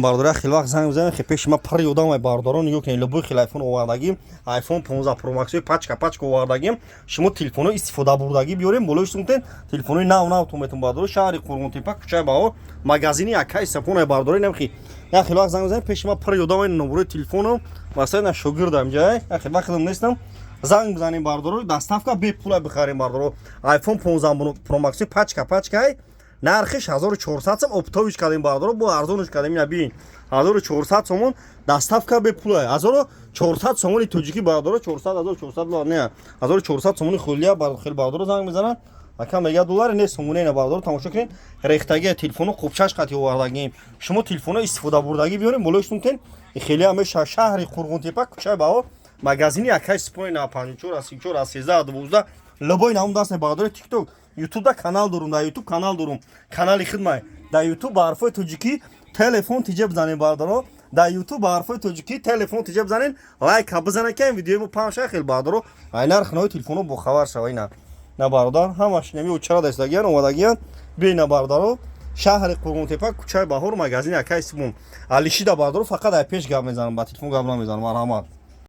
Бардора, хеле вақт занг мезанем, хе пеши ма пари одам ай. Бардорон, нигоҳ кунед, любой хел айфон овардагим, айфон 15 Pro Max пачка пачка овардагим. Шумо телефонҳои истифодабурдагӣ биёрем, болои сумтен телефонҳои нав нав тон метон. Бардоро, шаҳри Қурғонтепа, кӯчаи Баҳор, магазини Акай Сапон ай. Бардоро, намхи як хеле вақт занг мезанем, пеши ма пари одам ай, номерои телефону масалан на шогирдам ҷай, як хеле вақтам нестам. Занг бизанем, бардоро, доставка бепула бихарем. Бардоро, айфон 15 Pro Max пачка пачка ай, нархиш 1400 сом, оптовый ш кардем, бардоро, бо арзонш кардем. Ина бин, 1400 сомон, доставка бепула, 1400 сомони тоҷикӣ, бардоро, 400 1400 доллар не, 1400 сомони хулия. Хеле бардоро занг мезананд, ака мега доллари не, сомони. Ина, бардоро, тамошо кунед, рехтагия телефону хубшаш қати овардагим. Шумо телефоно истифодабурдагӣ биёрем, болои сумтен хеле ҳамеша. Шаҳри Қурғонтепа, кӯчаи Баҳор, магазини Акай Сипои. На 54, 34, 13, 12, любой наум даст. Бардори, Тикток, Ютубда канал дорум, дар Ютуб канал дорум, канали хидмай дар Ютуб ба ҳарфои тоҷикӣ «Телефон тиҷа» бизанем. Бардоро, дар Ютуб ба ҳарфои тоҷикӣ «Телефон тиҷа» бизанем, лайка бизанем, ки видеои мо паҳн шава. Хел бардоро, ай нархи нави телефоно бохабар шава. Ина на, бародар, ҳамаш нами учара дастагиян омадагиян. Бина, бародаро, шаҳри Қурғонтепа, кӯчаи Баҳор, магазини Акай Симон. Алишида, бардоро, фақат ай пеш гап мезанам, ба телефон гап намезанам. Марҳамат.